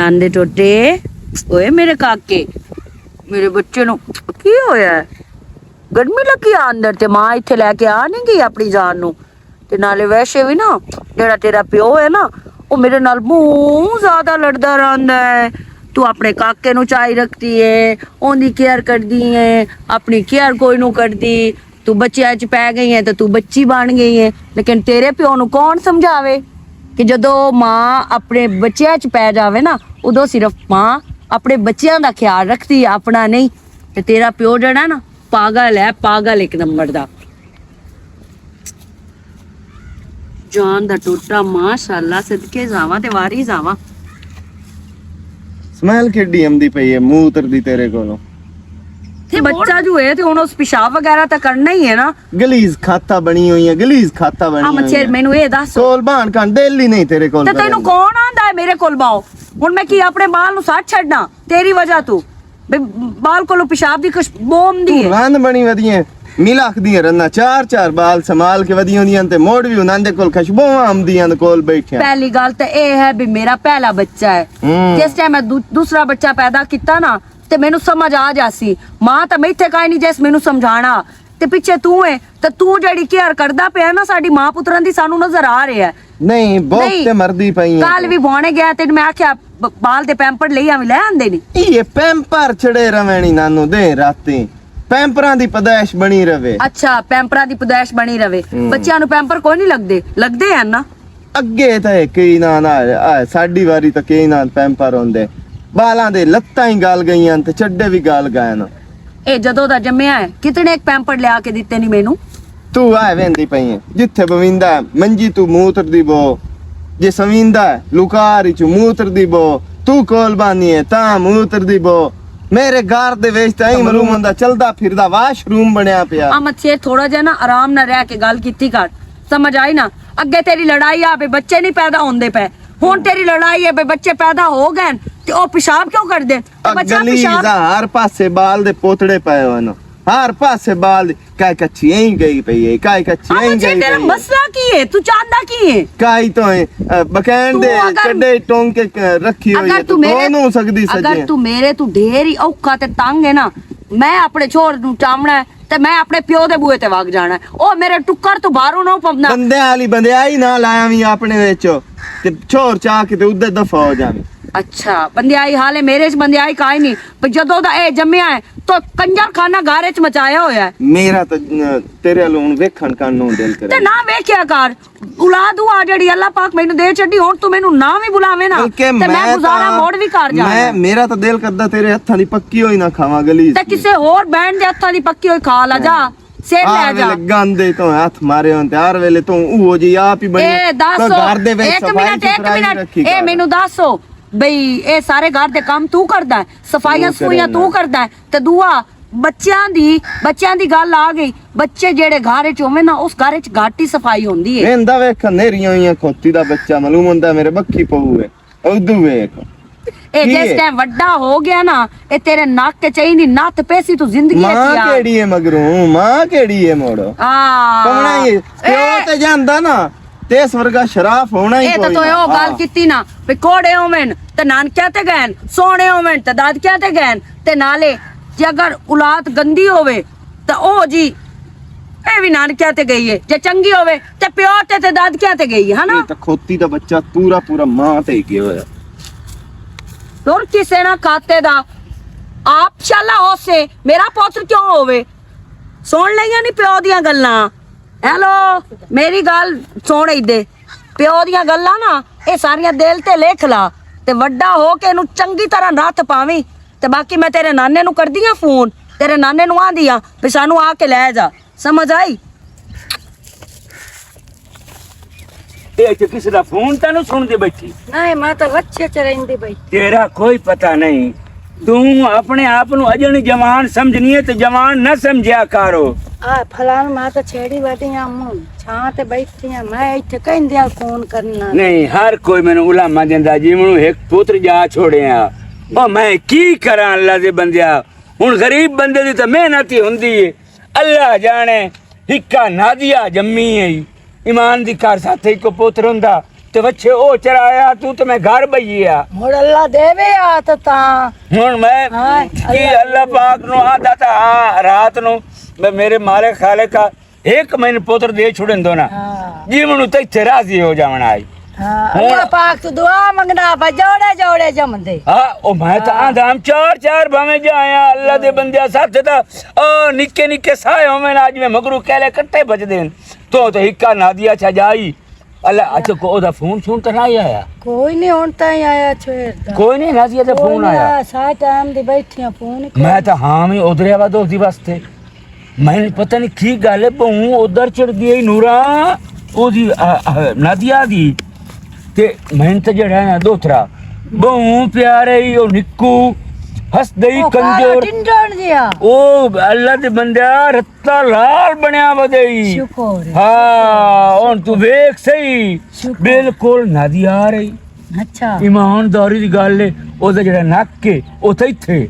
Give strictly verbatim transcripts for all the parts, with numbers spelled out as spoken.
آندے ٹوٹے، اوئے میرے کاکے، میرے بچے نو کی ہویا ہے؟ گرمی لگی آ اندر، تے ماں اتھے لے کے آ نہیں گئی اپنی جان نو۔ تے نالے ویسے وی نا، جیڑا تیرا پیو ہے نا، او میرے نال بہت زیادہ لڑدا رہندا ہے۔ تو اپنے کاکے نو چائی رکھدی ہے، اوندی کیئر کردی ہے، اپنی کیئر کوئی نو کردی۔ تو بچیاں چ پے گئی ہے تے تو بچی بن گئی ہے۔ لیکن تیرے پیو نو کون سمجھاوے کہ جدو ماں اپنے بچیاں چ پے جاوے نا، ادو صرف ماں اپنے بچیاں دا خیال رکھدی ہے، اپنا نہیں۔ تے تیرا پیو جڑا نا، پاگل ہے، پاگل ایک نمبر دا۔ جان دا ٹوٹا، ماشاءاللہ، صدقے جاواں تے واری جاواں۔ سمیل کیڈی آمدی پئی ہے موتر دی تیرے کولوں؟ تے بچہ جو ہے تے ہن اس پیشاب وغیرہ تے کرنا ہی ہے نا۔ گلیز کھاتا بنی ہوئی ہے، گلیز کھاتا بنی آ ہوئی مچھر، ہے۔ مینوں اے دس۔ کول بان کان دل ہی نہیں تیرے کول تے کرن تینوں دا۔ کون آندا ہے میرے کول باؤ؟ ہن میں کی اپنے بال نوں سچ چھڈنا تیری وجہ تو؟ بے، بال کولوں پیشاب دی خوشبو آمدی تو ہے۔ رند بنی ودی ہے۔ مل آخدی ہے رندا چار چار بال سنبھال کے ودی ہوندی ہیں تے موڑ بھی انہاں دے کول خوشبو آمدی ہیں کول بیٹھے ہیں۔ پہلی گل تے اے ہے بھی میرا پہلا بچہ ہے۔ ہوں۔ جس ٹائم میں دو-، دوسرا بچہ پیدا کیتا نا، تے مینوں سمجھ آ جاسی۔ ماں تے میں اتھے کائے نہیں جس مینوں سمجھانا۔ تے پچھے تو ہے، تے تو جڑی کیئر کردا پیا نا ساڈی ماں پتراں دی، سانوں نظر آ رہیا ہے۔ نہیں، بہت نہیں۔ تے مردی پئی ہے کل تو۔ وی بوانے گیا تے میں آکھیا، ب-، بال دے پیمپر لئی آویں، لے آندے نہیں۔ یہ پیمپر چڑے رہویں نی نانو دے راتی۔ پیمپراں دی پدائش بنی رہے۔ اچھا، پیمپراں دی پدائش بنی رہے۔ ہوں۔ بچیاں نوں پیمپر کوئی نہیں لگدے؟ لگدے ہیں نا۔ اگے تے کئی نہ نہ آئے، ساڈی واری تے کئی نہ پیمپر ہوندے۔ بالاں دے لتاں ہی گل گئیاں تے چڈے وی گل گئے نا۔ اے جدوں دا جمیا ہے، کتنے ایک پیمپر لیا کے دتے نہیں مینوں؟ تو آئے ویندی پئی ہے، جتھے بویندا ہے، منجی تو موتر دی بو، جے سویندا ہے، لکار وچ موتر دی بو، تو کول بانی ہے، تاں موتر دی بو۔ میرے گھر دے وچ تاں ہی معلوم ہوندا، چلدا پھردا واش روم بنیا پیا۔ احمد شیر، تھوڑا جہا نا آرام نہ رہ کے گل کیتی کر، سمجھ آئی نا؟ اگے تیری لڑائی آ پے بچے نہیں پیدا ہوندے پے، ہن تیری لڑائی ہے بے بچے پیدا ہو گئے تے او پیشاب کیوں کر دے؟ تے بچہ گلی پیشاب دا ہر پاسے بال دے پوتڑے پے ہوئے نا، ہر پاسے بال دی۔ کائے کچھی ایں گئی پئی ہے، کائے کچھی ایں گئی پئی ہے۔ مسئلہ کی ہے؟ تو چاہندا کی ہے؟ کائی تو ہے، بکین دے چڈے ٹونگ کے رکھی ہوئی ہے، تو کون ہو سکدی سجے؟ اگر تو میرے تو ڈھیر ہی اوکھا تے تنگ ہے نا، میں اپنے چھوڑ نو چاونا ہے، تے میں اپنے پیو دے بوئے تے وگ جانا ہے۔ او میرے ٹکر تو باہروں نہ پوندا۔ بندے آلی بندے آئی نہ لایا وی اپنے وچ، تے چھوڑ چا کے تے ادھر دفعہ ہو جانا۔ اچھا، بندے آئی حالے میرے وچ بندے آئی کائی نہیں۔ پر جدوں دا اے جمیا ہے، تو کنجر خانہ گھر وچ مچایا ہویا ہے۔ میرا تے تیرے لون ویکھن کن نوں دل کرے۔ تے نہ ویکھیا کر۔ اولاد ہوا جڑی اللہ پاک مینوں دے چھڈی، ہن تو مینوں نہ وی بلاویں نا، تے میں گزارا موڑ وی کر جانا۔ میرا تے دل کردا تیرے ہتھاں دی پکی ہوئی نہ کھاواں گلی تے کسے ہور بہن دے ہتھاں دی پکی ہوئی کھا لا جا، سر لے جا۔ گندے تو ہتھ مارے ہون تے ہر ویلے تو اوہو جی آپ ہی بنے۔ اے دس، گھر دے وچ ایک منٹ، ایک منٹ، اے مینوں دسو بھئی، اے سارے گھر دے کم تو کردا ہے، صفائیاں سفائیاں تو کردا ہے، تے دعا بچیاں دی، بچیاں دی گل آ گئی۔ بچے جیڑے گھر وچ ہووے نا، اس گھر وچ گھٹ ہی صفائی ہوندی ہے۔ ویندا ویکھ، نیریاں ہوئیاں کھوتی دا بچہ معلوم ہوندا میرے بکھی پہو ہے۔ اودو ویکھ۔ اے جس ٹائم وڈا ہو گیا نا، اے تیرے نک تے چاہی نہیں، نت پیسی تو زندگی ماں کیڑی ہے مگروں، ماں کیڑی ہے موڑ؟ ہاں۔ کمنا یہ پیو تے جاندا نا، تے اس ورگا شراف ہونا ہی کوئی نہ۔ اے تے تو او گل کیتی نا، پکوڑے ہوون تے نانکیاں تے گئے، سونے ہوون تے دادکیاں تے گئے، تے نالے جے اگر اولاد گندی ہووے، تے او جی، اے وی نانکیاں تے گئی ہے۔ جے چنگی ہووے، تے پیو تے، تے دادکیاں تے گئی ہے، ہے نا؟ اے تے کھوتی دا بچہ پورا پورا ماں تے ہی گیا ہویا۔ تر کسے نہ کھاتے دا، آپ شالا ہو سے، میرا پوتر کیوں ہووے؟ سن لئیاں نہیں پیو دیاں گلاں۔ ہیلو، میری گل سن ادے۔ پیو دیاں گلاں نا، اے ساریاں دل تے لکھ لا، تے وڈا ہو کے اینوں چنگی طرح نتھ پاویں۔ تے باقی میں تیرے نانے نوں کردی آں فون، تیرے نانے نوں آندی آں، پھر سانوں آ کے لے جا۔ سمجھ آئی؟ اے تے کس دا فون تینوں سن دے بیٹھی؟ نہیں، میں تو رچے چ رہندی بھائی۔ تیرا کوئی پتہ نہیں۔ توں اپنے آپ نوں اجن جوان سمجھنی ہے تے جوان نہ سمجھیا کرو۔ آ فلان، میں تو چھیڑی بیٹھی ہاں، منہ چھاں تے بیٹھی ہاں، میں ایتھے کہندے آ فون کرنا۔ نہیں، ہر کوئی مینوں علامہ دیندا جی، مینوں ایک پتر جا چھوڑے آ۔ او میں کی کراں اللہ دے بندیا، ہن غریب بندے دی تے محنت ہی ہوندی ہے۔ اللہ جانے، ہکا نادیا جمی ہے۔ ایمان دی کر ساتھ ہکو پتر ہوندا، تے وچھے او چرایا، تو تے میں گھر بئیے آ۔ مڑ اللہ دیوے آ تے تاں۔ ہن میں ہاں، کی اللہ اللہ پاک نو آندا تھا، ہاں، رات نو میں میرے مالک خالق کا ایک مہینے پتر دے چھڑن دو نا۔ ہاں۔ جی منو تے اتھے راضی ہو جاونا آئی۔ ہاں، ہن اللہ پاک تو دعا منگنا، بس جوڑے جوڑے جمدے۔ ہاں، او میں تاں ہاں۔ آندا ہم چار چار بھاویں جایا، اللہ دے ہاں۔ بندے ساتھ تے تاں، او نکے نکے سائے ہوویں، اج میں مگرو کہلے کٹے بجدے ہن۔ تو تو ہکا نادیا چا جائی۔ اللہ، اچھا، کو او دا فون شون تے نہ آیا؟ کوئی نہیں، ہن تاں ہی آیا چھوڑ دا۔ کوئی نہیں، نازیہ دا کوئی فون نہیں آیا؟ آیا، سارے ٹائم دی بیٹھی ہاں، فون ہی میں کوئی تاں ہاں میں ادھر آوا دو دی واسطے۔ میں پتہ نہیں کی گل ہے، بہوں ادھر چڑھ گئی نورا، او دی، آ، آ، نادیہ دی۔ تے میں تے جڑا ہے نا دوترا، بہوں پیارے ہی او نکو، ہس دئی او کارا کمزور۔ ٹنڈن جیا۔ او اللہ دے بندہ، تا لال بنیا ودئی۔ شکر ہے، ہاں، شکر ہے، ہن تو شکر ہے۔ ویکھ سہی۔ شکر۔ بالکل نادی آ رہی۔ اچھا۔ ایمانداری دی گل ہے، او دا جڑا نک ہے، او تے ایتھے۔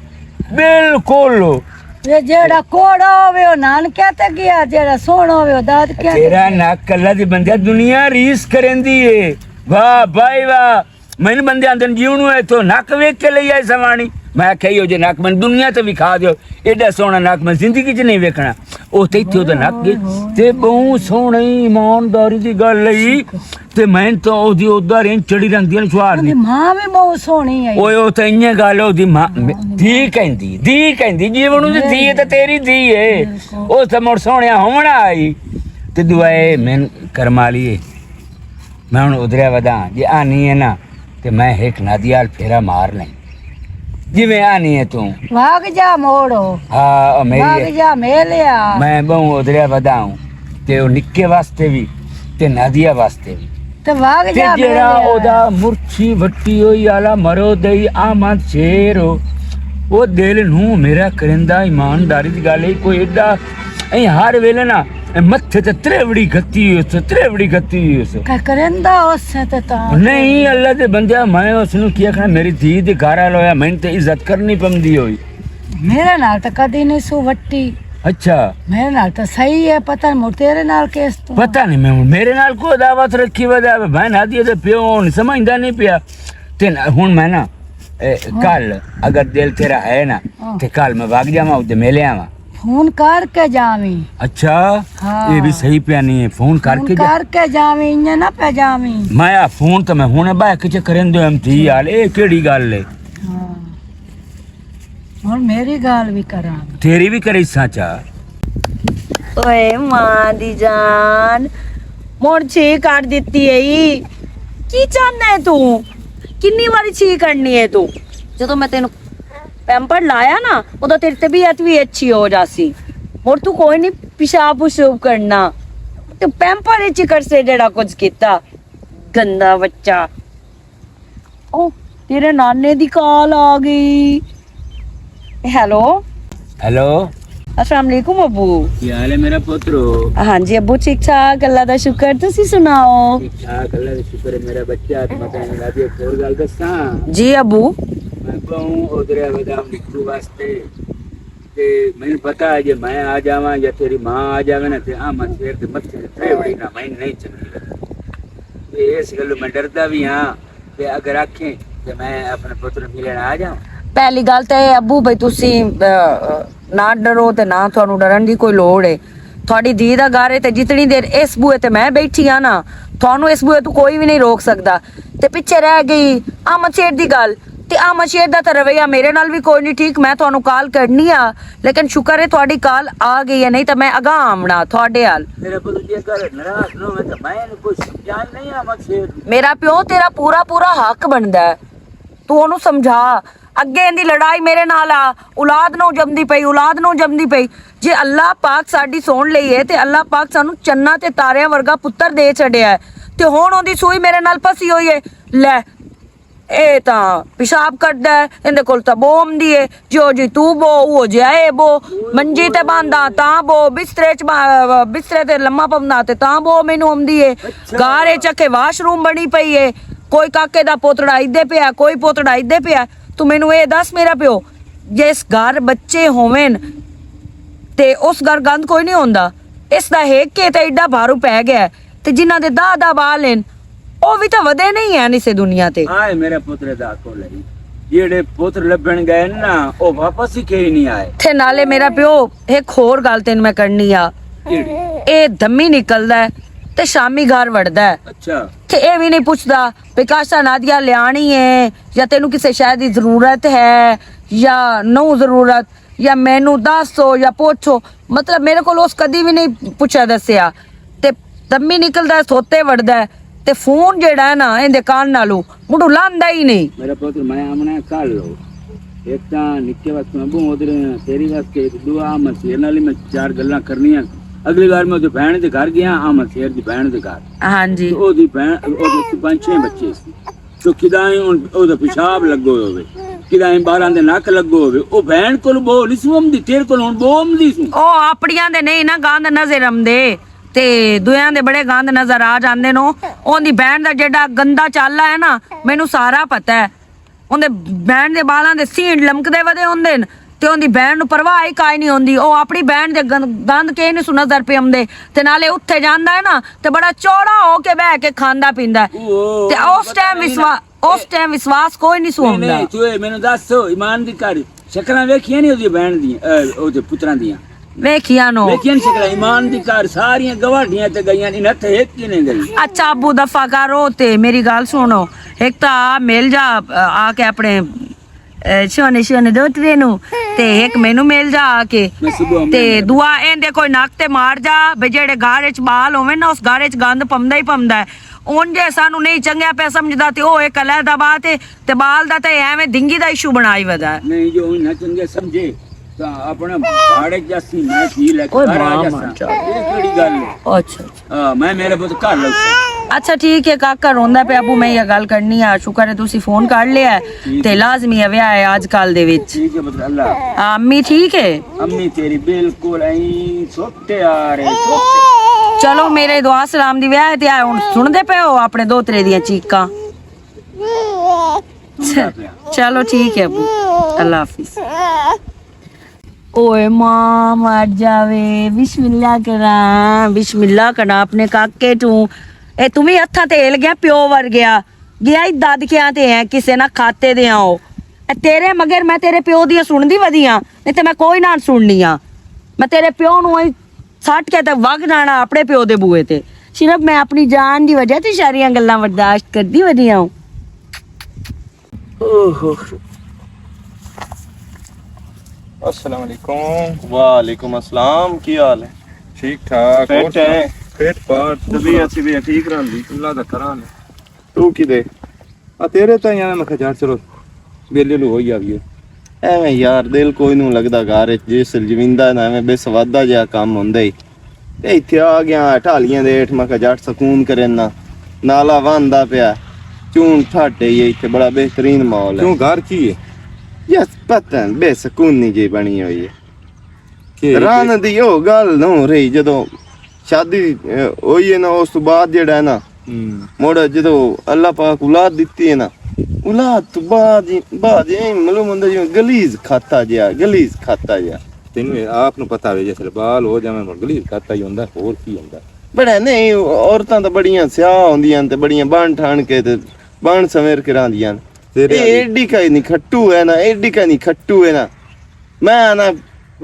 بالکل۔ یہ جڑا کوڑا ہوے، او نانکے تے گیا، جڑا سوہنا ہوے، او دادکے تے تیرا گیا۔ نک اللہ دی بندہ دنیا ریس کریندی ہے۔ واہ بھائی واہ۔ مینوں بندے آندے نے، "جیونوں ہے تو نک ویکھ کے لئی آئے سوانی۔" میں آکھیا، "ایہو جے نک میں دنیا تے وکھا دیو، ایڈا سوہنا نک میں زندگی چ نہیں ویکھنا۔" او تے ایتھے اودا نک گئی۔ تے بہوں سوہنی ایمانداری دی گل لئی۔ تے میں تو اوہدی اودا رین چڑی رنگ دی شوار دی۔ ماں وی بہوں سوہنی ہے۔ اوئے، او تے انجے گل اوہدی ماں، دی کہندی، دی کہندی، جیونوں دی دھی ہے تے تیری دھی ہے۔ بالکل۔ او تے مڑ سوہنیا ہونا آئی۔ تے دعائے میں کرما لیے۔ میں ہن ادھریا وداں، جے آنی ہے نا، تے میں ہک نادیال پھیرا مار لیں۔ جی میں آنی ہے توں۔ واگ جا موڑو۔ ہاں، او میری واگ ہے۔ جا میلیا۔ میں بہوں ادھریا وداں ہوں۔ تے او نکے واسطے بھی، تے نادیا واسطے بھی۔ تے واگ تے جا جیڑا میلیا۔ او دا مرچی وٹی ہوئی آلا مرو دئی آمد شیر ہو۔ او دل نوں میرا کرندہ ایمانداری دی گل ہے، کوئی ایڈا ایں ہر ویلے نا، اے متھے تے تریوڑی گھتی ہوئی اس، تریوڑی گھتی ہوئی اس۔ کیا کریندا اس سے تے تاں؟ نہیں، اللہ دے بندیا، میں اس نوں کی آکھنا، میری دھی دے گھر آلا ہویا، میں تے عزت کرنی پمدی ہوئی۔ میرے نال تے کدی نہیں سو وٹی۔ اچھا۔ میرے نال تے صحیح ہے، پتہ نہیں مڑ تیرے نال کیس تو۔ پتہ نہیں، میں، میرے نال کوئی عداوت رکھی وجہ، میں نادیہ دے پیو ہوں، سمجھدا نہیں پیا۔ تے نہ، ہن میں نا، اے، ہاں۔ کل اگر دل تیرا ہے نا، ہاں۔ تے کل میں وگ جاواں، اُتے ملے آواں۔ فون کر کے جاویں۔ اچھا، ہاں۔ یہ بھی صحیح پیا نہیں ہے، فون کر فون کے جا-، کر کے جاویں، انجے نہ پہ جاویں۔ میں آ فون تو میں ہن بہ کے چ کرن دے ایم ٹی یار، اے کیڑی گل ہے؟ ہاں۔ ہن میری گل بھی کراں۔ تیری بھی کری سچا۔ اوئے ماں دی جان، مڑ چھی کر دتی ہے۔ کی چاہنا ہے تو؟ کنی واری چھی کرنی ہے تو؟ جدوں میں تینوں پیمپر لایا نا، ادو تیری طبیعت بھی اچھی ہو جاسی۔ مڑ تو کوئی نہیں پیشاب پشوب کرنا۔ تو پیمپر اچ ہی کرسے جڑا کچھ کیتا۔ گندا بچہ۔ او، تیرے نانے دی کال آ گئی۔ ہیلو۔ ہیلو۔ السلام علیکم ابو۔ کی حال ہے میرا پترو؟ ہاں جی ابو، ٹھیک ٹھاک، اللہ دا شکر، تسی سناؤ؟ ٹھیک ٹھاک، اللہ دا شکر ہے میرا بچہ۔ تے میں تینوں راجی ایک ہور گل دساں۔ جی ابو۔ میں کہوں ادھر ودام نکو واسطے، تے مینوں پتہ ہے جے میں آ جاواں یا تیری ماں آ جاوے نا، تے آ من شیر دے متھے تے تریوڑی نا، میں نہیں چنگی لگدی۔ تے اس گلوں میں ڈردا بھی ہاں کہ اگر آکھیں تے میں اپنے پتر ملن آ جاواں۔ پہلی گل تے اے ابو بھئی تسی، آ، آ، نہ ڈرو تے نہ تانوں ڈرن دی کوئی لوڑ ہے۔ تہاڈی دھی دا گھر ہے تے جتنی دیر اس بوئے تے میں بیٹھی ہاں نا، تانوں اس بوئے تو کوئی بھی نہیں روک سکدا۔ تے پچھے رہ گئی آ مچھیر دی گل۔ تے آ مچھیر دا تے رویہ میرے نال بھی کوئی نہیں ٹھیک، میں تانوں کال کرنی آ، لیکن شکر ہے تہاڈی کال آ گئی ہے، نہیں تے میں اگاں آونا تہاڈے ہال۔ میرا پتر جے کر ناراض نہ ہوئے تے میں اینوں کوئی سمجھا ہی نہیں آ مچھیر۔ میرا پیو تیرا پورا پورا حق بندا ہے، تو اونوں سمجھا۔ اگے ایندی لڑائی میرے نال آ، اولاد نوں جمدی پئی، اولاد نوں جمدی پئی۔ جے اللہ پاک ساڈی سن لئی ہے تے اللہ پاک سانوں چناں تے تاریاں ورگا پتر دے چھڈیا ہے، تے ہن اوندی سوئی میرے نال پھسی ہوئی ہے۔ لے، اے تاں پیشاب کردا ہے، ایندے کول تاں بو آمدی ہے، جو جی تو بو، او جی اے بو، منجی تے باندا تاں بو، بسترے چ با-، بسترے تے لمہ پوندا تے تاں بو مینوں آمدی ہے۔ گار اچ اکھے واش روم بنی پئی ہے، کوئی کاکے دا پوتڑا ایدے پیا، کوئی پوتڑا ایدے پیا۔ تو مینوں اے دس میرا پیو، جس گھر بچے ہوون تے اس گھر گند کوئی نہیں ہوندا۔ اس دا ہک کے تے ایڈا بھارو پے گیا ہے۔ تے جنہاں دے داہ داہ بال ہن، او وی تے ودے نہیں ہے اسے دنیا تے۔ آئے میرے پتر دا کول ہے۔ جیڑے پتر لبھن گئے نا، او واپس ہی کہیں نہیں آئے۔ تے نالے میرا پیو، ایک ہور گل تین میں کرنی آ۔ جیڑی؟ اے دمی نکلدا ہے تے شامی گھر وڑدا ہے۔ اچھا۔ تے اے وی نہیں پوچھدا بھی کاشا نادیا لیانی ہے یا تینوں کسے شے دی ضرورت ہے یا نو ضرورت، یا مینوں دسو یا پوچھو۔ مطلب میرے کول اس کدی وی نہیں پوچھیا دسیا۔ تے دمی نکلدا ہے، سوتے وڑدا ہے، تے فون جیڑا ہے نا ایندے کان نالوں مڈو لاندا ہی نہیں۔ میرا پتر، میں آمنا ہے کل لو۔ ایک تاں نکے واسطے میں بہوں ادھر ہاں، تیری واسطے ایک دعا، میں سیر نال ہی میں چار گلاں کرنیاں۔ اگلی بار میں اوہدے بہن دے گھر گیا، آ میں سیر دی بہن دے گھر۔ ہاں جی۔ تے اوہدی بہن، اوہدے پنج چھ بچے سی۔ تو کدائیں ہن او دا پیشاب لگو ہوئے، کدائیں باراں دے نک لگو ہوئے، او بہن کول بو نہیں سو امدی، تیرے کول ہن بو امدی سو۔ او اپڑیاں دے نہیں نا گند نظر امدے، تے دویاں دے بڑے گند نظر آ جاندے نو۔ اون دی بہن دا جیڑا گندا چالا ہے نا، مینوں سارا پتہ ہے۔ اون دے بہن دے بالاں دے سینڈ لمکدے ودے ہوندے نے، تے اون دی بہن نوں پرواہ ہی کائے نہیں ہوندی۔ او اپنی بہن دے گن-، گند کے نہیں سو نظر پہ امدے۔ تے نالے اتھے جاندا ہے نا، تے بڑا چوڑا ہو کے بہ کے کھاندا پیندا ہے۔ تے اس ٹائم وسوا-، اس ٹائم وسواس کوئی نہیں سو ہوندا۔ تو اے مینوں دس، ایمان دی کر، شکلاں ویکھیاں نہیں اوہدی بہن دیاں، اے، اوہدے پتراں دیاں؟ ویکھیاں نو۔ ویکھیاں نہیں شکلاں، ایمان دی کر، ساریاں گواہیاں تے گئیاں، انہاں تے ہک ہی نہیں گئی۔ اچھا ابو دفا کرو تے میری گل سنو، ایک تا مل جا، آ کے اپنے اے، شونے شونے دوترے نو، تے ایک مینوں مل جا آ کے۔ تے دعا ایندے کوئی نک تے مار جا، بے جیڑے گھر وچ بال ہووے نا، اس گھر وچ گند پمدا ہی پمدا ہے۔ اون جے سانوں نہیں چنگیا پیا سمجھدا، تے او ایک علیحدہ بات ہے، تے بال دا تے ایویں دنگی دا ایشو بنائی ودا ہے۔ نہیں، جو نہ چنگے سمجھے، تاں اپنے گھر وچ جاسی، میں کی لے کے اوئے گھر آ ماں جاساں۔ ماں چا۔ اے کیڑی گل ہے؟ اچھا، اچھا۔ ہاں، میں میرے پت گھر لگساں۔ اچھا، ٹھیک ہے، کاکا روندا پیا، ابو میں یہ گل کرنی آ، شکر ہے تسی فون کر لیا ہے۔ ٹھیک تے ہے۔ لازمی ہے، ویاہ ہے آج کل دے وچ۔ ٹھیک ہے، پتر اللہ۔ ہاں، امی ٹھیک ہے؟ امی تیری بالکل این سوتے آ رہے، سوتے۔ چلو، میرے دعا سلام دی ویاہ ہے تے آ ہن سن دے پے ہو اپنے دوترے دیاں چیکاں۔ چلو، ٹھیک ہے ابو، اللہ حافظ۔ اوئے ماں مر جاوے، بسم اللہ کراں، بسم اللہ کراں اپنے کاکے ٹوں۔ اے توں وی ہتھاں تے ہل گیا، پیو ور گیا۔ گیا ہی دادکیاں تے ہیں، کسے نہ کھاتے دے آؤ۔ اے تیرے مگر میں تیرے پیو دیاں سننی ودی ہاں، نہیں تے میں کوئی نہ سننی ہاں۔ میں تیرے پیو نوں ہی سٹ کے تے وگ جانا اپنے پیو دے بوئے تے۔ صرف میں اپنی جان دی وجہ تے ساریاں گلاں برداشت کردی ودی ہاں۔ اوہو۔ السلام علیکم۔ وعلیکم السلام، کی حال ہے؟ ٹھیک ٹھاک، فٹ اور ہے؟ سنا؟ فٹ فاٹ، طبیعت، طبیعت ٹھیک رہندی؟ اللہ دا کرم ہے۔ تو کی دے؟ آ تیرے تاں یار میں کہا جان چلو، بیلے لو ہوئی آویے۔ ایویں یار، دل کوئی نوں لگدا گھر وچ، جس جویندا نا، ایویں بے سوادا جہا کم ہوندا ہی۔ تے ایتھے آ گیا ٹالیاں دے ہیٹھ، میں کہا جٹ سکون کرن نا، نالا وہندا پیا، چون ٹھاٹے ہی ہے، ایتھے بڑا بہترین ماحول ہے۔ کیوں، گھر کی ہے؟ یس، پتہ ہے، بے سکونی جی بنی ہوئی ہے۔ کہ ران دی او گل نو رہی، جدوں شادی، اے، ہوئی ہے نا، اس تو بعد جڑا ہے نا، ہوں۔ مڑ جدوں اللہ پاک اولاد دتی ہے نا، اولاد تو بعد ہی، بعد ہی معلوم ہوندا جی گلیز کھاتا جیا، گلیز کھاتا جیا۔ تینوں اے آپ نوں پتہ ہوے، جس ویلے بال ہو جاویں، مگر گلیز کھاتا ہی ہوندا، ہور کی ہوندا؟ بڑا نہیں، عورتاں تاں بڑیاں سیاہ ہوندیاں تے بڑیاں بن ٹھان کے تے بن سمیر کے راندیاں۔ تیرے اے والی۔ ایڈی کائی نہیں کھٹو ہے نا، ایڈی کائی نہیں کھٹو ہے نا۔ میں نا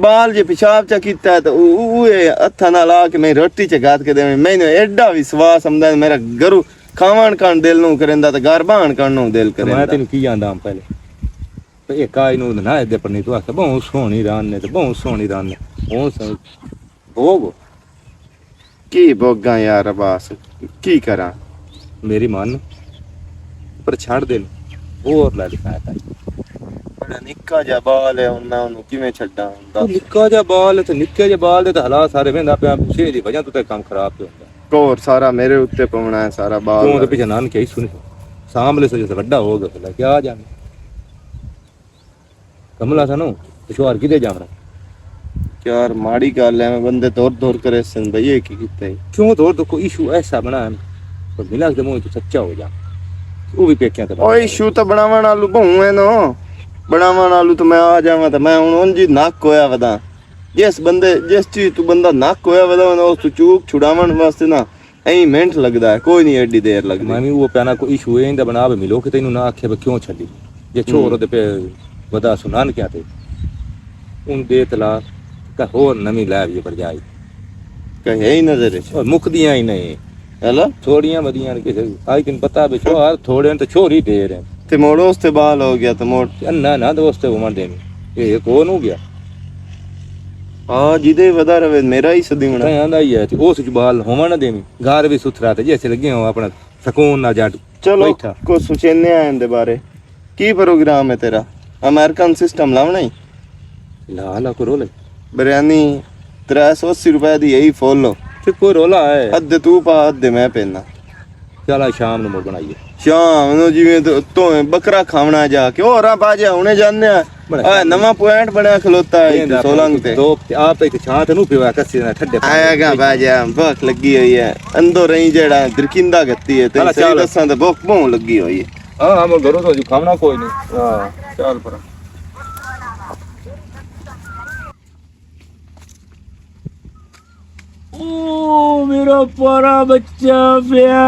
بال جے پیشاب چا کیتا ہے تے او، او، او اے ہتھاں نال آ کے میں روٹی چا گات کے دے، میں نے ایڈا وشواس ہمدا ہے، میرا گرو کھاون کان دل نوں کریندا تے گھر بان کان نوں دل تے میں کریندا۔ تینوں کی آندا ہم پہلے؟ تے اے کائی نوں نہ دے پرنی تو آکھے، "بہوں سوہنی رن نے تے بہوں سوہنی رن نے۔" ہوں سن، بھوگ۔ کی بھوگاں یار عباس، کی کراں؟ میری من، پر چھڑ دے نوں، اور لے لکھایا کر۔ بڑا نکا جا بال ہے، ہن میں اونوں کیویں چھڈاں؟ دس۔ نکا جا بال ہے تے نکے جے بال دے تے حالات سارے ویندا پیا، شے دی وجہ تو تے کم خراب پیا ہوندا۔ کور سارا میرے اُتے پونا ہے، سارا بال توں تے دا۔ پیچھے نان کے ہی سن۔ سامنے سے جیسے وڈا ہو گیا، پھر کیا جانے؟ کملا سا نو، پشوار کدے جاونا؟ یار، ماڑی گل ہے، میں بندے دور دور کرے سن بھائی، یہ کی کیتا ہے؟ کیوں دور دور؟ کوئی ایشو ایسا بنا ہے، پر ملا کے منہ تو سچا ہو جا۔ وہ بھی پیکیاں تے او بنا۔ ایشو تو بناون آلو بہوں ہے نو، بناون آلو تو میں آ جاواں تو میں ہن اونجی نک ہویا ودا۔ جس بندے، جس چیز تو بندہ نک ہویا ودا نا، اس تو چوک چھڑاون واسطے نا، اینہی منٹ لگدا ہے، کوئی نئیں ایڈی دیر لگدی۔ میں وی او پیانا کوئی ایشو ایندا بنا وی ملو کہ تینوں نہ آکھے وی کیوں چھڈی؟ جے چھوڑ اودے پے ودا سنان کیا تے؟ اون دے طلاق، کہ ہور نوی لے وی بھرجائی۔ کہیں نظر اچ۔ اور مکدیاں ہی نئیں۔ ہیلو؟ تھوڑیاں ودیاں نے کسے، آج تین پتہ وی چھوڑ، تھوڑے تے چھوڑ ہی دے رہے۔ تے موڑو اس تے بال ہو گیا تے موڑ۔ نہ، نہ، دوست تے عمر دینی۔ اے ایک ہو نو گیا۔ آ، جدے ودا رہے، میرا ہی سدی ہونا۔ کہیں آندا ہی ہے، تے او سچ بال ہوواں نہ دینی۔ گھر وی ستھرا تے جیسے لگے ہو اپنا سکون نال جٹ چلو، بیٹھا۔ کچھ سوچینے آئے ان دے بارے۔ کی پروگرام ہے تیرا؟ امریکن سسٹم لاونا ہی؟ لا، لا، کرو لے۔ بریانی ترے سو اسی روپے دی یہی فل ہو۔ تے کوئی رولا ہے؟ ادھے تو پا، ادھے میں پینا۔ چلا، شام نوں مڑ بنائیے۔ شام نوں جویں تو، تو بکرا کھاونا جا کے۔ او راں پا جا، ہنے جاندے آ۔ بڑا آ، شام نواں پوائنٹ بنیا کھلوتا ہے ایندا سولنگ تے۔ دو، آپ تے چھاں تے نوں پیوا کسی نہ ٹھڈے پانی۔ آیا گا پا جا، بھوک لگی ہوئی ہے۔ اندر رہی جیڑا درکندہ گتی ہے، تے چلا، صحیح چل۔ دساں تے بھوک بہوں لگی ہوئی ہے۔ ہاں، ہاں، میں گھروں تو جو کھاونا کوئی نہیں۔ ہاں، چل پر۔ او میرا پیارا بچہ پیا،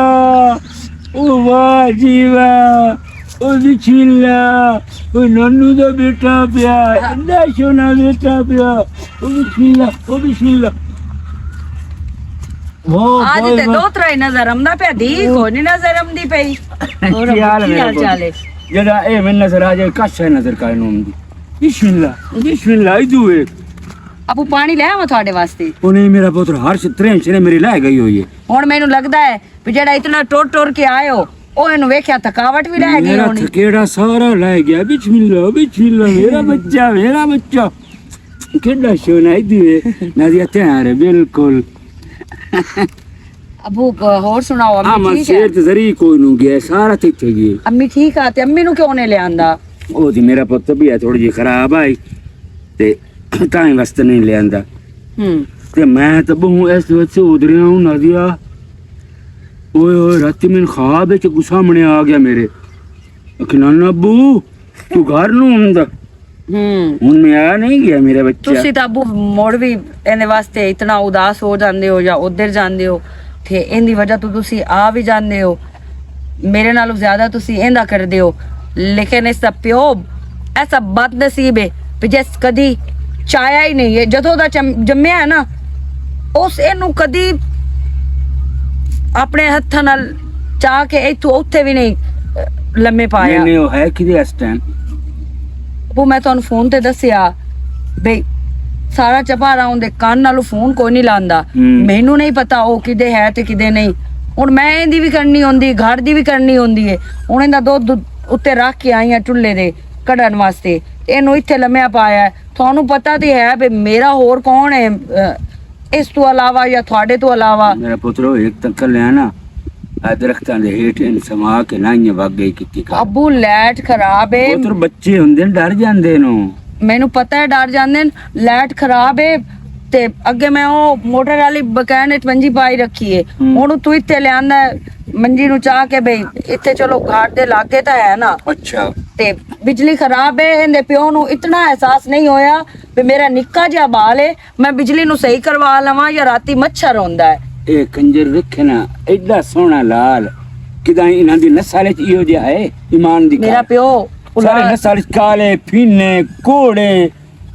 او واہ جی واہ، او بسم اللہ، او ننو دا بیٹا پیا، ایڈا سونا بیٹا پیا، او بسم اللہ، او بسم اللہ۔ واہ، آج واہ، تے واہ۔ دو ترائی نظر آمدا پیا، دی کوئی نہیں نظر آمدی پئی۔ اور کی حال ہے کی میرا حال چال ہے؟ جدا اے میں نظر آ جائے، کش ہے نظر کائے نوم دی۔ بسم اللہ، بسم اللہ، ادو اے۔ ابو، پانی لے آواں تہاڈے واسطے؟ او نہیں، میرا پتر ہر ش-، ترین شنے میری لے گئی ہوئی ہے۔ ہن مینوں لگدا ہے بھی جیڑا اتنا ٹر ٹر کے آئے ہو، او اینوں ویکھیا تھکاوٹ بھی لے گئی میرا ہونی۔ تھکیڑا سارا لے گیا۔ بسم اللہ، بسم اللہ، میرا بچہ، میرا بچہ۔ کیڈا سونا ادو اے۔ نازیہ تیار ہے، بالکل۔ ابو، ب-، ہور سناؤ، امی آ ٹھیک ہے؟ سیر تے ذری کوئی نوں گیا، سارا تے اتھے گیا۔ امی ٹھیک آ، تے امی نوں کیوں نہیں لے آندا؟ او جی، میرا پتر بھی ہے، تھوڑی جی خراب آئی، تے تاں ہی واسطے نہیں لے آندا۔ ہوں۔ تے میں تے بہوں اس وچ ادھر آؤں، نازیہ۔ اوئے ہوئے، رات میں خواب وچ گسا منے آ گیا میرے۔ اکھنا نا ابو، تو گھر نوں ہوندا۔ ہوں۔ ہن میں آ نہیں گیا میرا بچہ۔ تسی تاں ابو مڑ وی ایندے واسطے اتنا اداس ہو جاندے ہو یا ادھر جاندے ہو، تے ایندی وجہ تو تسی آ وی جاندے ہو۔ میرے نالوں زیادہ تسی ایندا کردے ہو، لیکن اس دا پیو ایسا بد نصیب ہے، بھی جس کدی چایا ہی نہیں ہے۔ جدوں دا چم-، جمیا ہے نا، اس اینوں کدی اپنے ہتھاں نال چا کے ایتھوں اوتھے وی نہیں، اہ، لمے پایا۔ نہیں، نہیں، وہ ہے کدے اس ٹائم؟ وہ میں تانوں فون تے دسیا بھئی، سارا چپارا اوندے کان نالوں فون کوئی نہیں لاندا۔ ہوں۔ مینوں نہیں پتا او کدے ہے تے کدے نہیں۔ ہن میں ایندی وی کرنی ہوندی، گھر دی وی کرنی ہوندی ہے۔ ہن ایندا دودھ اتے رکھ کے آئی ہاں چولہے دے کڈن واسطے، اینوں ایتھے لمیا پایا ہے۔ تانوں پتا تے ہے بھئی میرا ہور کون ہے، اہ، اس تو علاوہ یا تھوڑے تو علاوہ؟ میرا پترو، ایک تک لیا نا، اے درختاں دے ہیٹھ ان سما کے نہ انہیں وگ گئی کتی کر۔ ابو، لائٹ خراب ہے۔ پتر، بچے ہوندے نے، ڈر جاندے نو۔ مینوں پتہ ہے ڈر جاندے نے، لائٹ خراب ہے۔ تے اگے میں او موٹر والی بکین وچ منجی پائی رکھی ہے۔ ہوں۔ ہن تو اتھے لیاندا ہے، منجی نو چاہ کے بھئی، اتھے چلو گھاٹ دے لاگے تاں ہے نا۔ اچھا۔ تے بجلی خراب ہے، ایندے پیو نو اتنا احساس نہیں ہویا۔ تے میرا نکا جہا بال ہے، میں بجلی نو صحیح کروا لواں یا راتی مچھر ہوندا ہے۔ اے کنجر ویکھے نا، ایڈا سوہنا لال، کداں انہاں دی نسل وچ ایہو جہا ہے؟ ایمان دی میرا کر۔ پیو سارے اولاد نسل وچ کالے، پینے، کوڑے،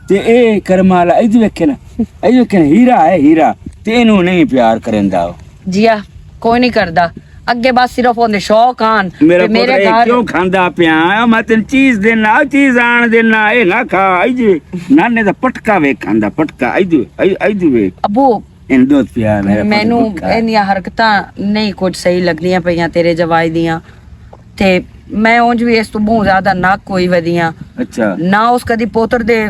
تے اے کرم والا، ایدو ویکھے نا، ایدو ویکھے نا، ہیرا ہے، ہیرا، تے اینوں نہیں پیار کریندا او۔ جیا، کوئی نہیں کردا۔ اگے بس صرف اوندے شوق آن میرا تے میرے پتر، اے گھر کیوں کھاندا پیا؟ آ، میں تین چیز دینا، چیز آن دینا، اے نہ کھا۔ آئی جی، نانے دا پٹکا وے کھاندا، پٹکا۔ آئی جی، آئی، آئی جی وے۔ ابو، ان دوست پیا میرا پتر مینوں بھکا ہے۔ ایندیاں حرکتاں نہیں کچھ صحیح لگدیاں پیاں تیرے جوائی دیاں۔ تے میں اونج وی اس تو بہت زیادہ نہ کوئی ودیاں۔ اچھا۔ نہ اس کدی پوتر دے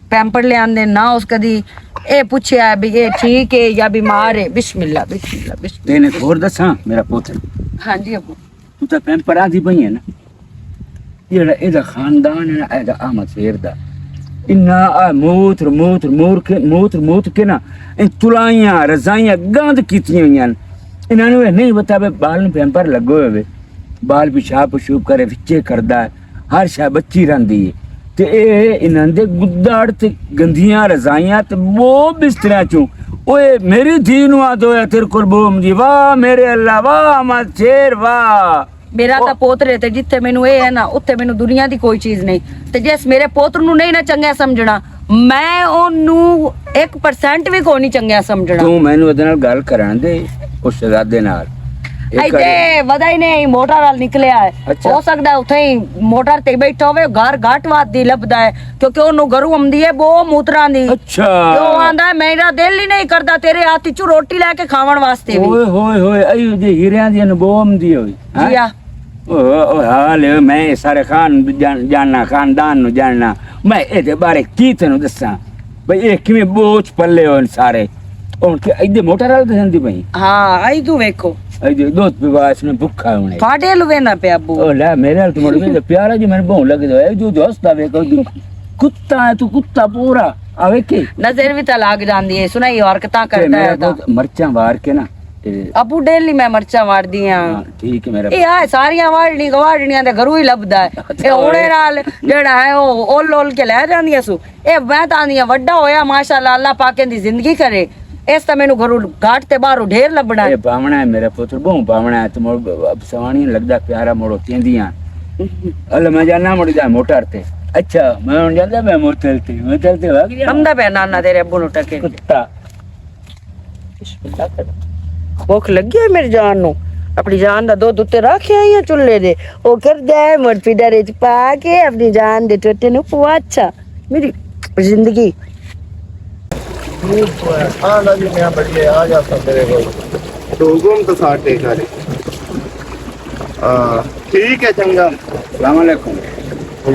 پیمپر لے آندے، نہ اس کدی اے پوچھیا ہے بھی اے ٹھیک ہے یا بیمار ہے۔ بسم اللہ، بسم اللہ، بسم اللہ۔ تینے ہور دساں میرا پوتر؟ ہاں جی ابو۔ تو تے پیمپر آدھی پئی ہے نا؟ جیڑا اے دا خاندان ہے نا، اے دا احمد شیر دا۔ انہاں آ موتر، موتر، مور کے، موتر، موت کے نا، ان تلائیاں، رضائیاں گند کیتیاں ہوئیاں۔ انہاں نوں اے نہیں پتا وے بال نوں پیمپر لگو ہوئے۔ بال پیشاب پشوب کرے، وچے کردا ہے۔ ہر شے بچی رہندی ہے۔ تے اے انہاں دے گدڑ تے گندیاں رضائیاں تے وہ بستریاں چوں اوئے، میری دھی نوں آ دو یا تیرے کول بوم دی۔ واہ میرے اللہ، واہ مت شیر، واہ۔ میرا او۔ تاں پوتر ہے تے جتھے مینوں اے ہے نا، اتھے مینوں دنیا دی کوئی چیز نہیں۔ تے جس میرے پوتر نوں نہیں نہ چنگیا سمجھنا، میں اونوں ایک پرسنٹ وی کوئی نہیں چنگیا سمجھنا۔ توں مینوں اودے نال گل کرن دے، اس شہزادے نال۔ ایک ایدے ودا ہی نہیں، موٹر نال نکلیا ہے۔ اچھا۔ ہو سکدا ہے اتھے ہی موٹر تے بیٹھا ہوئے، گھر گھٹ وات دی لبدا ہے، کیونکہ اونوں گرو آمدی ہے بو موتراں دی۔ اچھا۔ تے او آندا ہے، "میرا دل ہی نہیں کردا تیرے ہاتھ چوں روٹی لے کے کھاون واسطے وی۔" اوئے ہوئے ہوئے، ایو جے ہیریاں دی نبو آمدی ہوئی۔ ہاں؟ جی آ۔ او، او حال ہے، میں سارے خان جان-، جاننا، خاندان نو جاننا۔ میں اے دے بارے کی تینوں دساں؟ بھئی، اے کیویں بوجھ پلے ہون سارے؟ ہن کہ ایدے موٹر والے دسن دی بھئی؟ ہاں، آئی تو ویکھو۔ ایدے دوست بھی باس نے بھکھا ہونے۔ تھوڑے لوے نہ پیا ابو۔ او لے، میرے حال تو مڑ میں پیارا جی، میں بہوں لگ دے۔ اے جو دوست دا ویکھو، جو کتا ہے تو کتا پورا۔ آ ویکھے۔ نظر بھی تا لگ جاندی ہے، سنائی حرکتاں تے کردا میرا ہے تا۔ بہت مرچاں وار کے نا، تے ابو ڈیلی میں مرچاں واردی ہاں۔ ہاں، ٹھیک ہے میرا۔ اے آ ساریاں واڑنی گواڑنیاں دے گھروں ہی لبدا ہے۔ اچھا، اے اوڑے نال جیڑا ہے او اول اول کے لے جاندیاں سو۔ اے میں تاں آندیاں وڈا ہویا، ماشاءاللہ، اللہ پاک دی زندگی کرے۔ اس تے مینوں گھروں گھاٹ تے باہروں ڈھیر لبنا ہے۔ اے باونا ہے میرا پتر، بہوں باونا ہے۔ تے مڑ اب سوانی لگدا پیارا مڑو تیندیاں۔ اللہ میں جانا مڑ جا موٹر تے۔ اچھا، میں ہن جاندا میں موٹر تے، موٹر تے وگ جا۔ ہمدا پہ نانا تیرے ابو نو ٹکے۔ کتا۔ بھوک لگی ہوئی میری جان نو۔ اپنی جان دا دودھ اتنے رکھ آئی ہاں چولہے دے۔ او کردا ہے مڑ پیڈر وچ پا کے اپنی جان دے ٹوٹے نو پواچا۔ میری زندگی۔ ہاں، لا جی، میں بڑی ہے، آ جا سا میرے کول۔ تو گم تو ساٹے سارے۔ ہاں، ٹھیک ہے، چنگا۔ السلام علیکم۔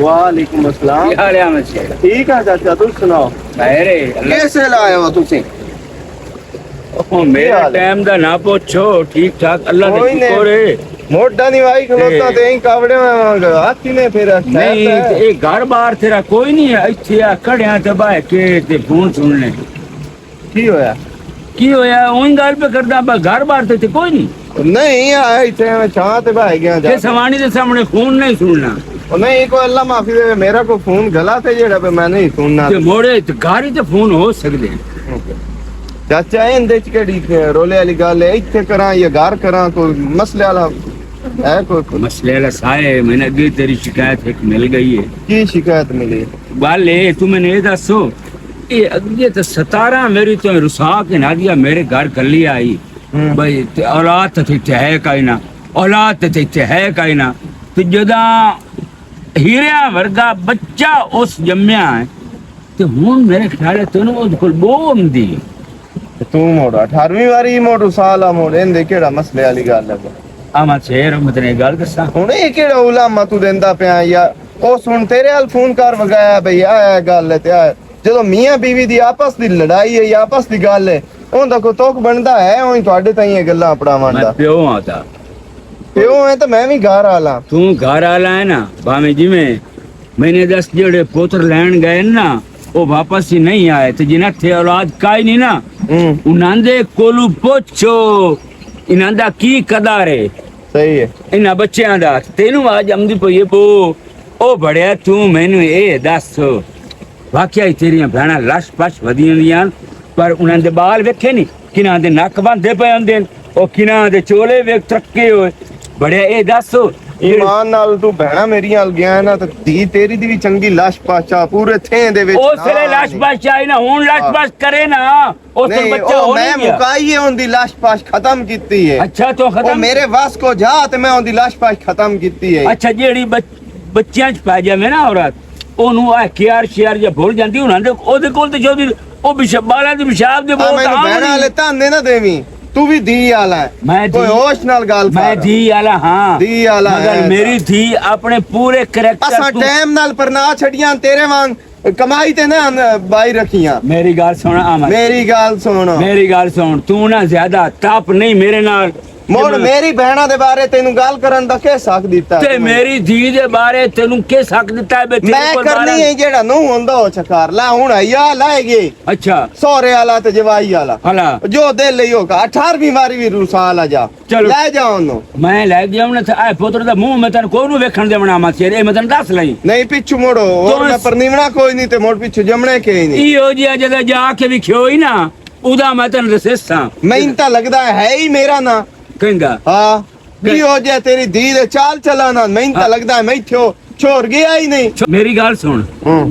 وعلیکم السلام۔ کی حال ہے احمد شیر؟ ٹھیک ہے چاچا، تم سناؤ؟ خیر ہے، اللہ کیسے لائے ہو تسی؟ او، میرے حال ہے؟ ٹائم دا نہ پوچھو، ٹھیک ٹھاک، اللہ دا کوئی نہیں۔ شکر ہے۔ موڈا نہیں وائی کھلوتا تے۔ تے ہی کاوڑے میں ہاتھ ہی نہیں پھیرا، نہیں، خیر ہے۔ تے اے گھر بار تیرا کوئی نہیں ہے، ایتھے آ کھڑیاں تے باہے کے تے فون سن لے۔ کی ہویا؟ کی ہویا؟ اون گل پہ کردا، بس گھر بار تے تے کوئی نہیں۔ نہیں، آ ایتھے میں چھاں تے باہے گیا جا۔ سوانی دے سامنے فون نہیں سننا۔ او نہیں، کوئی اللہ معافی دے، میرا کوئی فون گلا تے جیڑا پہ میں نہیں سننا۔ تے موڑے تے گھر ہی تے فون ہو سکدے۔ چاچا، ایندے چ کیڑی رولے والی گل ہے؟ ایتھے کراں یا گھر کراں، کوئی مسئلے والا ہے؟ کوئی، کوئی مسئلے والا سائے، میں نے اگے تیری شکایت ایک مل گئی ہے۔ کی شکایت ملی؟ گل اے، تو میں نے اے دسو، اے اگے تے ستارہ میری تو رسا کے نادیا میرے گھر کلی آئی۔ ہوں۔ بھائی، تے اولاد تے تے ہے کائنا، اولاد تے تے ہے کائنا۔ تے جداں ہیریا ورگا بچہ اس جمیا ہے، تے ہن میرے خیال ہے تینوں اودے کول بو ہوندی۔ تے تو موڑ اٹھارہویں واری موڑ سال آ موڑ، ایندے کیڑا مسئلے والی گل ہے؟ آ میں شیر، میں تیرے گل دساں۔ ہن اے کیڑا علامہ تو دیندا پیا یا او سن تیرے حال فون کر وگایا بھئی، آ اے گل ہے تے آ۔ جدوں میاں بیوی دی آپس دی لڑائی ہے یا آپس دی گل ہے، اوندا کوئی توک بندا ہے، اوہی تہاڈے تائیں اے گلاں اپڑاون میں دا۔ پیو ہاں تا۔ پیو ہے تے میں وی گھر والا۔ توں گھر والا ہے نا، بھاویں جویں میں نے دس جڑے پوتر لین گئے نا، او واپس ہی نہیں آئے۔ تے جنہاں تھے اولاد کائی نہیں نا، ہوں۔ انہاں دے کولوں پوچھو، انہاں دا کی قدر ہے؟ صحیح ہے۔ انہاں بچیاں دا۔ تینوں آج آمدی پئی ہے بو، او بڑیا، توں مینوں اے دس، واقعی تیریاں بھیناں لش پش ودیاں دیاں، پر انہاں دے بال ویکھے نہیں، کنہاں دے نک باندھے پئے ہوندے نے، او کنہاں دے چولے ویکھ ترکے ہوئے۔ بڑیا، اے دس۔ ایمان نال تو بھیناں میریاں ال گیا ہے نا، تے دھی تیری دی وی چنگی لش پش آ، پورے تھیں دے وچ اس نہ ویلے لش آنی۔ پش آئی نا، ہن لش ہاں۔ پش کرے نا۔ اس دن نہیں، بچہ او ہو میں نہیں گیا۔ مکائی ہے، ان دی لاش پاش ختم کیتی ہے۔ اچھا، تو او ختم؟ میرے وس کو جا تے میں ان دی لاش پاش ختم کیتی ہے۔ اچھا، جیڑی بچ-، بچیاں چ پی جاوے نا عورت، اونوں اے کیئر شیئر جے بھول جاندی، انہاں دے، او دے کول تے جو دی، او پش-، بالاں دی پیشاب دے آ، بہت مینوں عام بہن نے۔ والے تانے نہ دیویں، تو بھی دھی آلا ہے۔ میں کوئی دھی، ہوش نال گل میں کر۔ دھی آلا ہاں۔ دھی آلا مگر ہے میری تاں۔ دھی اپنے پورے کریکٹر اساں تو ٹائم نال پرنا چھڈیاں تیرے وانگ۔ کمائی تے نہ بائی رکھیاں۔ میری گل سن، آ مت۔ میری گل سن۔ میری گل سن، تو نہ زیادہ تپ نہیں میرے نال۔ مڑ میری بہناں دے بارے تینوں گل کرن دا کس حق دتا تے؟ میری دھی دے بارے تینوں کس حق دتا ہے بے تیرے میں کول کرنی بارہ؟ ہے جیڑا نو ہوندا او چکار لا، ہن آیا لائے گئے۔ اچھا۔ سورے والا تے جوائی والا۔ ہلا۔ جو دل لئی ہو کا، اٹھارہویں واری وی روسال آ جا۔ چلو۔ لے جاؤ انہوں۔ میں لے گیا انہوں تے اے پتر دا منہ میں تن کوئی نو ویکھن دے بنا مت، اے میں تن دس لئی۔ نہیں، پچھو مڑو، اور تو میں اس پرنیونا کوئی نہیں تے مڑ پچھو جمنے کے ہی نہیں۔ ایہو جی اجے دا جا کے وی کھیو ہی نا، ادا میں تینوں دسے ساں۔ میں تاں لگدا ہے، ہے ہی میرا ناں۔ کہندا۔ ہاں۔ کی ہو جائے تیری دھی دے چال چلانا، میں تاں لگدا ہے میں تھیو چھوڑ گیا ہی نہیں۔ میری گل سن۔ ہوں۔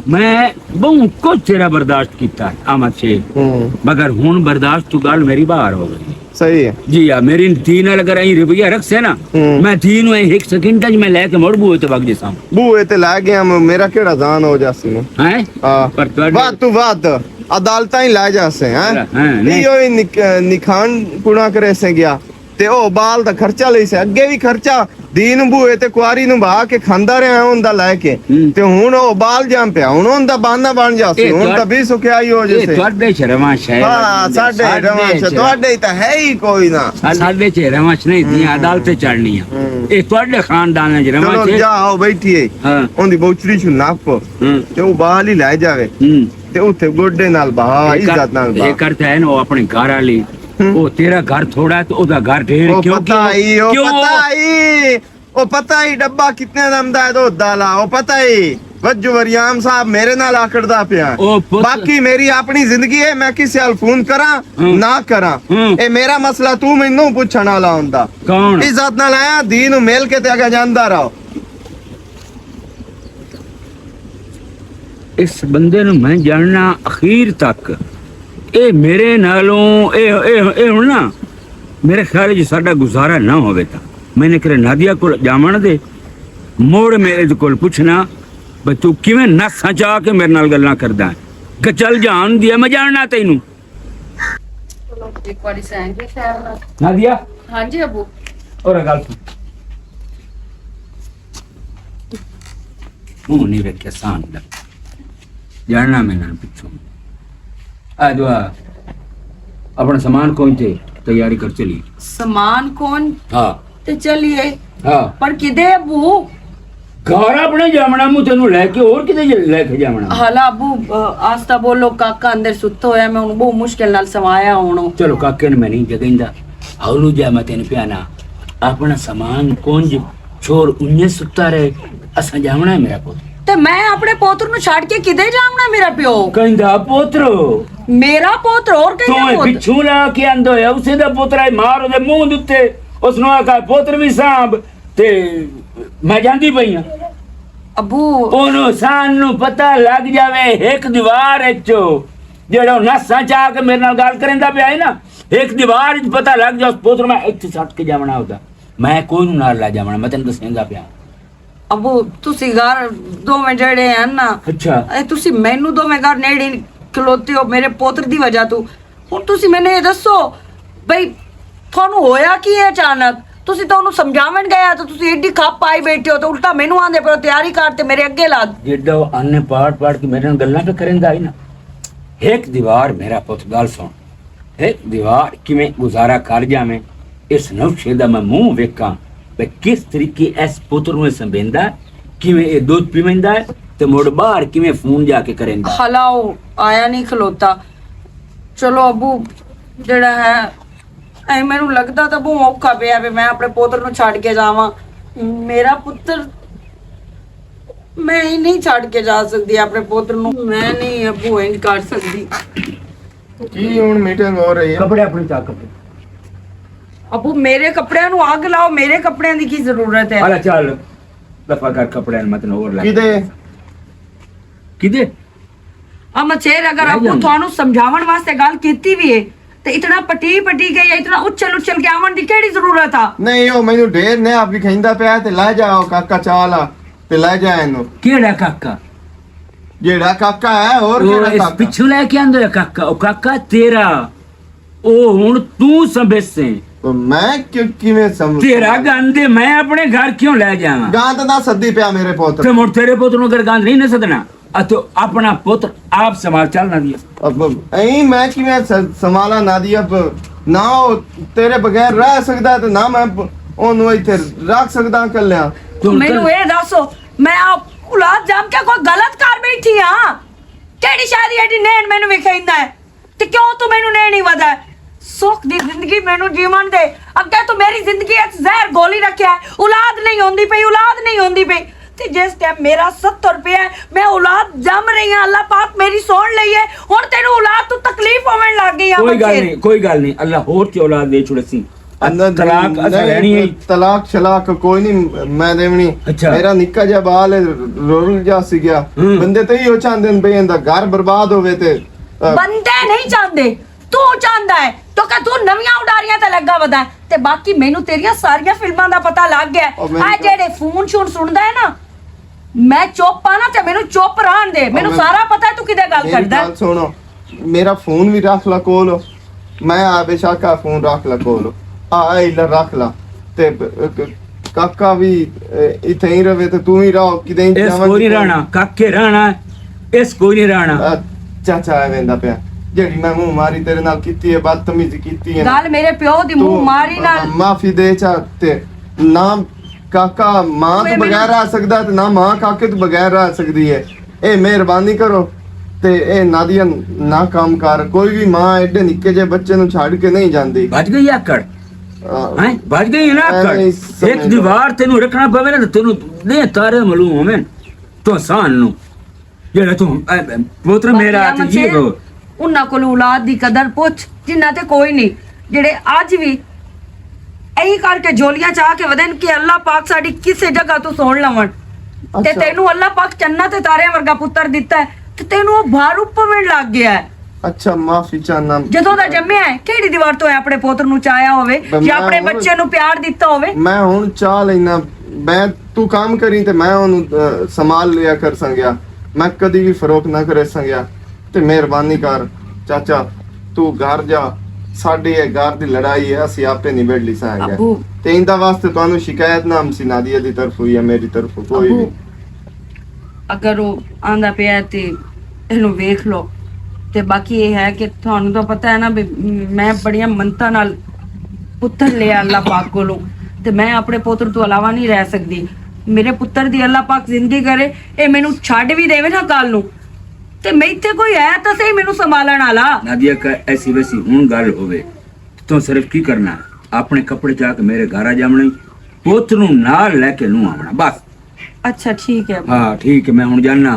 میں بہت کچھ تیرا برداشت کیتا ہے، آمد شیر۔ ہوں۔ مگر ہن برداشت تو گل میری باہر ہو گئی۔ صحیح ہے۔ جی ہاں، میری دھی نال اگر ایں رویہ رکھ سے نا، ہوں۔ میں دھی نوں ایں ایک سیکنڈ وچ میں لے کے مڑ بوئے تے وگ جساں۔ بوئے تے لے گیا، م-، میرا کیڑا جان ہو جاسی نا۔ ہیں؟ ہاں۔ پر تواڈے واد تو واد عدالتاں ہی لے جاسے، ہیں؟ ہاں، نہیں۔ ایہو ہی نک-، نکھان کڑا کرے سے گیا۔ تے او بال دا خرچہ لئی سے، اگے بھی خرچہ دین بوئے تے کواری نوں بہا کے کھاندا رہیا ہوندا لے کے۔ ہوں۔ تے ہن او بال جام پیا، ہن ہوندا بہانہ بن جاسی، اے ہن تہاڈ-، تاں بھی سکھیائی ہو اے جاسے۔ تہاڈے چ رواں شے ہاں، لگدی ہے، ساڈے ساڈے رواں چ چ تہاڈے ہی تاں ہے ہی کوئی نہ۔ ساڈے چ رواں چ نہیں، جی ہوں۔ عدالت چڑھنی ہے۔ ہوں۔ اے تہاڈے خاندان وچ رواں چلو چ۔ جا آؤ بیٹھیے۔ ہاں۔ اوندی بوچڑی چ نپ ہوں۔ تے او بال ہی لے جاوے۔ ہوں۔ تے اوتھے گوڈے نال بہا، اے کر-، عزت نال بہا۔ اے کرتا ہے نا، او اپنے گھر والی۔ ہوں۔ او تیرا گھر تھوڑا ہے تے او دا گھر ڈھیر، او کیوں، پتہ کیوں؟ ہی، او کیوں؟ پتہ ہی۔ او پتہ ہی ڈبہ کتنے دم دا ہے، دو دالا، او پتہ ہی۔ وجو وریام صاحب میرے نال آکڑدا پیا۔ او پت- باقی میری اپنی زندگی ہے، میں کسے ال فون کراں، ہوں۔ نہ کراں۔ ہوں۔ اے میرا مسئلہ تو مینوں پوچھن والا ہوندا۔ کون؟ عزت نال آیا، دین نوں مل کے تے اگے جاندا رہو۔ اس بندے نوں میں جاننا اخیر تک۔ اے میرے نالوں، اے، اے، اے ہن نا، میرے خیال وچ ساڈا گزارا نہ ہووے تاں میں نے کرے نادیا کول جاون دے، موڑ میرے کول پوچھنا، بھئی تو کیویں نساں چا کے میرے نال گلاں کردا ہے؟ گچل جان دیا، میں جاننا تینوں۔ چلو، ایک واری سہن جی خیر نال۔ نادیا؟ ہاں جی ابو۔ اور گل سن۔ منہ نہیں ویکھیا سان دا۔ جاننا میں نال پچھوں۔ آ جو آ، اپنا سامان کون تے تیاری کر چلی۔ سامان کون؟ ہاں۔ تے چلیے۔ ہاں۔ پر کدے ابو؟ گھر اپنے جاونا، مو تینوں لے کے اور کدے لے کے جاونا؟ حالا ابو، آ، آستا بولو، کاکا اندر ستا ہویا، میں انہوں بہت مشکل نال سوایا ہونو۔ چلو، کاکے نے میں نہیں جگیندا۔ ہولو جا میں تینوں پیانا۔ اپنا سامان کونج چھوڑ انہیں ستا رہے۔ اساں جاونا ہے میرا پوتر۔ تے میں اپنے پوتر نو چھڈ کے کدے جاونا ہے میرا پیو؟ کہندا پوتر۔ میرا پوتر اور کہندا تو پوتر؟ پچھوں لا کے آندو ہے، اسے دا پوتر آئی مار دے منہ دتے، اس نو آکھا پوتر بھی سانب۔ تے میں جاندی پئی ہاں۔ ابو۔ اونوں سان نوں پتہ لگ جاوے، ہک دیوار وچ جیڑا نساں چا کے میرے نال گل کریندا پیا ہے نا، ہک دیوار وچ پتہ لگ جا، اس پتر میں اتھے سٹ کے جاونا ہوتا۔ میں کوئی نوں نال لے جاونا، میں تینوں دسیندا پیا۔ ابو، تسی گھر دوویں جیڑے ہیں نا، اچھا۔ اے تسی مینوں دوویں گھر نیڑے کھلوتے ہو میرے پوتر دی وجہ تو۔ ہن تسی مینوں اے دسو بھئی، تھانوں ہویا کی ہے اچانک؟ تسی تانوں سمجھاون گیا تے تسی ایڈی کھپ پائی بیٹھے ہو تے الٹا مینوں آندے پئے ہو، تیاری کر تے میرے اگے لگ۔ جیڈا او انے پاڑ پاڑ کے میرے نال گلاں پہ کریندا ہی نا۔ ایک دیوار میرا پت گل سن، ایک دیوار کیویں گزارا کر جاویں، اس نقشے دا میں منہ ویکھاں، بھئی کس طریقے اس پتر نوں سنبھیندا، کیویں اے دودھ پیویندا ہے تے مڑ باہر کیویں فون جا کے کریندا۔ ہلا او آیا نہیں کھلوتا۔ چلو ابو، جڑا ہے، اے مینوں لگدا تاں بہوں اوکھا پیا وے، میں اپنے پوتر نوں چھڈ کے جاواں۔ میرا پتر، میں ہی نہیں چھڈ کے جا سکدی اپنے پوتر نوں، میں نہیں ابو انج کر سکدی۔ کی ہن میٹنگ ہو رہی ہے؟ کپڑے اپنے چاک کپڑے۔ ابو، میرے کپڑیاں نوں اگ لاؤ، میرے کپڑیاں دی کی ضرورت ہے؟ الا چل، دفعہ کر کپڑیاں نوں، مت نہ اور لگ۔ کدے؟ کدے؟ اما چیر، اگر ابو تھانوں سمجھاون واسطے گل کیتی وی ہے، تے اتنا پٹی پٹی کے یا اتنا اچھل اچھل کے آون دی کیڑی ضرورت آ؟ نہیں، او مینوں ڈھیر نے آپ وی کھیندا پیا تے لے جا او کاکا چال آ تے لے جا اینوں۔ کیڑا کاکا؟ جیڑا کاکا ہے، اور او کیڑا اس کاکا؟ پچھوں لے کے آندے کاکا، او کاکا تیرا۔ او ہن توں سمجھسیں۔ تو میں کیوں، کیویں سمجھ؟ تیرا گند ہے، میں اپنے گھر کیوں لے جاواں؟ گند نہ سدی پیا میرے پتر۔ تے مڑ تیرے پتر نوں اگر گند نہیں نہ سدنا، اتو اپنا پتر آپ سنبھال، چل نہ دیا۔ اب ایں میں کیویں س-، سنبھالاں نہ دیا؟ اب نہ او تیرے بغیر رہ سکدا تے نہ میں پ-، اونوں ایتھے رکھ سکدا کلیا۔ تو مینوں کل- اے دسو، میں آ اولاد جام کے کوئی غلط کر بیٹھی ہاں؟ کیڑی شادی ایڈی نین مینوں وکھیندا ہے؟ تے کیوں تو مینوں نہیں، نہیں ودا ہے؟ سکھ دی زندگی مینوں جیون دے۔ اگے تو میری زندگی اچ زہر گولی رکھیا ہے۔ اولاد نہیں ہوندی پئی، اولاد نہیں ہوندی پئی۔ تے جس ٹائم میرا ستر روپے ہے، میں اولاد جم رہی ہاں، اللہ پاک میری سن لئی ہے۔ ہن تینوں اولاد تو تکلیف ہوون لگ گئی ہے کوئی گل بچے۔ نہیں، کوئی گل نہیں، اللہ ہور تے اولاد دے چھڑسی۔ اندر طلاق اساں نہیں، رہنی ہے۔ طلاق شلاق کوئی نہیں، میں دیونی۔ اچھا۔ میرا نکا جا بال ہے، رول جا سی گیا۔ ہوں۔ بندے تے ہی او چاہندے نے بھئی ایندا گھر برباد ہووے تے، آ، بندے نہیں چاہندے، تو چاہندا ہے، کیونکہ تو نویاں اڈاریاں تے لگا ودا ہے۔ تے باقی مینوں تیریاں ساریاں فلماں دا پتہ لگ گیا ہے۔ او میری آ گل جڑے فون شون سندا ہے نا، میں چپ آ نا، تے مینوں چپ رہن دے۔ مینوں میں سارا پتہ ہے تو کدے گل میری کردا ہے۔ گل سنو، میرا فون بھی رکھ لا کول، میں آ بے شک آ فون رکھ لا کول، آ ایلا رکھ لا۔ تے ب-، ک-، کاکا بھی، اے، اتھے ہی رہے تے تو ہی رہو، کدے ہی اس جاواں کوئی نہیں کدے۔ رہنا، کاکے رہنا ہے، اس کوئی نہیں رہنا۔ آ، چاچا آ ویندا پیا، جیڑی میں منہ ماری تیرے نال کیتی ہے، بدتمیزی کیتی ہے نا۔ گل میرے پیو دی منہ تو ماری نال۔ معافی دے چا تے نام کاکا ماں تو بغیر رہ سکدا تے نہ ماں کاکے تو بغیر رہ سکدی ہے۔ اے مہربانی کرو تے اے نادیہ نہ کام کر۔ کوئی بھی ماں ایڈے نکے جے بچے نوں چھڈ کے نہیں جاندی۔ بچ گئی آکڑ؟ آ، ہیں؟ بچ گئی نا آکڑ؟ ایک دیوار تینوں رکھنا پوے نا تے تینوں دے تارے معلوم ہوون۔ تو سان نو جڑا تو، اے، اے، پوتر میرا تے جی رو۔ انہاں کول اولاد دی قدر پوچھ، جنہاں تے کوئی نہیں، جڑے اج وی ایں کر کے جھولیاں چا کے ودن کہ اللہ پاک ساڈی کسے جگہ تو سن لون۔ تے اچھا۔ تینوں اللہ پاک چننا تے تارے ورگا پتر دتا ہے، تے تینوں او بھارو پون لگ گیا ہے۔ اچھا، معافی چاہنا۔ جدوں دا جمیا ہے، کیڑی دیوار تو ہے اپنے پوتر نوں چاہیا ہووے یا میں اپنے ہن بچے نوں پیار دتا ہووے؟ میں ہن چاہ لینا، میں تو کام کری تے میں اونوں، آ، سنبھال لیا کر سنگیا۔ میں کدی بھی فروخت نہ کرے سنگیا۔ تے مہربانی کر چاچا، تو گھر جا، ساڈے اے گھر دی لڑائی ہے، اسی آپے نبیڑ لی سانگے۔ ابو۔ تے ایندا واسطے تانوں شکایت نہ ہم سی نادیہ دی طرف یا میری طرف کوئی ابو، بھی۔ اگر او آندا پیا ہے تے اینوں ویکھ لو۔ تے باقی اے ہے کہ تانوں تو پتہ ہے نا بھی میں بڑیاں منتاں نال پتر لیا اللہ پاک کولوں، تے میں اپنے پتر تو علاوہ نہیں رہ سکدی۔ میرے پتر دی اللہ پاک زندگی کرے، اے مینوں چھڈ بھی دیوے نا کل نوں، تے میں تے کوئی ہے تاں صحیح مینوں سنبھالن والا۔ نادیہ کا ایسی ویسی ہن گل ہووے، تو صرف کی کرنا؟ اپنے کپڑے چا کے میرے گھر آ جاونے، پوت نوں نال لے کے نوں آونا، بس۔ اچھا، ٹھیک ہے۔ ہاں، ٹھیک ہے، میں ہن جاننا۔